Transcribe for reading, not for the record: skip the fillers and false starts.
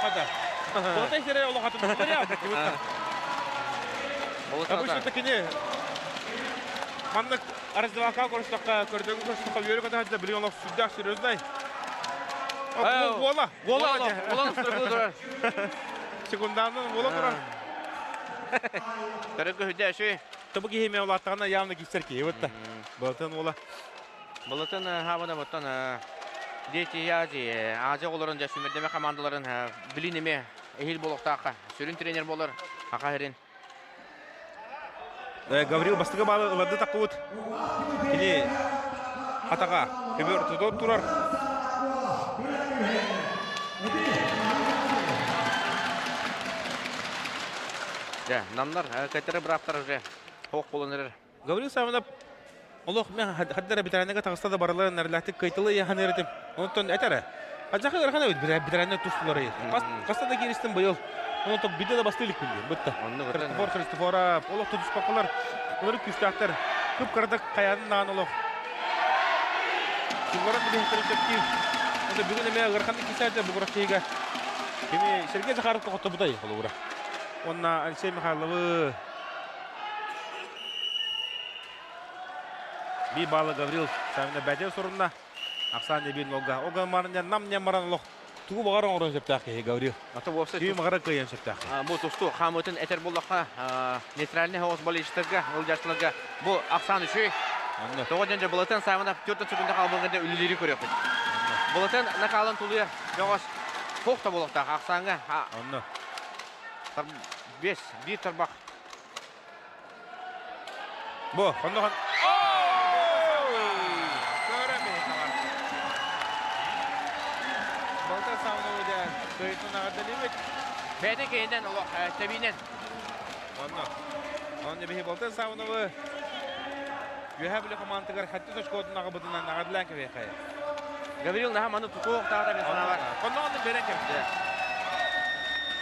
Хата. Болотай сире олохатын Обычно кини маннык раздевалка көрүстөххө, көрдөгү көрүстөххө үөрэ көтө билигин олох сүрдээх серьезный. Буола. Буола, буола турар. Секунданын буола турар. Көрө көһүдэ шүй. Тобу киһи мен улааттаҕына явно киссер киһи бытта. Болотын уола. Болотын хабана боттон Дети Азии, Азия оҕолорун дьэ сүмэрдэмэ командаларын билин эме эһил болохтаахха сүрүн тренер болар Аха Херин. Гаврил бастакы баалы ыларды таккыбыт. Кини атаға көбөр тутуп турар. Дьэ, намнар кэтэри быраптар уже хоох болон эрэр. Гаврил Савинов олох мен хаддара битаранага таҕыста да барыларын нэрлэхтик кыйтылы яхан эритим. Онтон этэрэ. Ажаха ырахан эбит битаранна тустулары. Хаста да кииристим быйыл. Онтон биде да басты иликпин диэн бытта. Христофор Христофора олох тутуспаккалар. Олары күүстээхтэр. Кып-кыратык хайаатын наан олох. Сылларын билиһиттэрин сөптүүр. Онто бүгүн эмиэ ыараханнык кисээдэ бугурахтыыга. Кими Сергей Захаров хоттобутай холобура. Уонна Алексей Михайловы Би баалы Гаврил Савина бәдел сорунна. Ахсан эбин олга. Ога марня нам не маран олох. Тугу бағар оңорон сөптәк киһи Гаврил. Ата уопсай Түү мағара кыйан сөптәк. Бу тусту хамытын этер буллахха нейтральный хаос болельщиктарга, ылдьааччыларга бу ахсаан үчүгэй. Тоҕо диэн дьэ Былатын Саймонов 4 секунда хаалбыгында үлэлиири көрүөхпүт. Былатын накаалын тулуйар бөҕөс туох да буолуохтаах ахсааҥҥа Онно. Бес, биир тарбах. Бу, онно Балта сауна дэ кыйтын аҕардалыбыт. Бэйэтин киһинэн олох тэбиинэн. Онно. Онно биһи Балта Сауновы Үөһээ Бүлүү хамаандатыгар хатты точкотун аҕабытынан аҕардылаан кэбиэхэ. Гаврил наһаа маны тутуох таата мен санаабар. Конноҕон берен кэбитэ.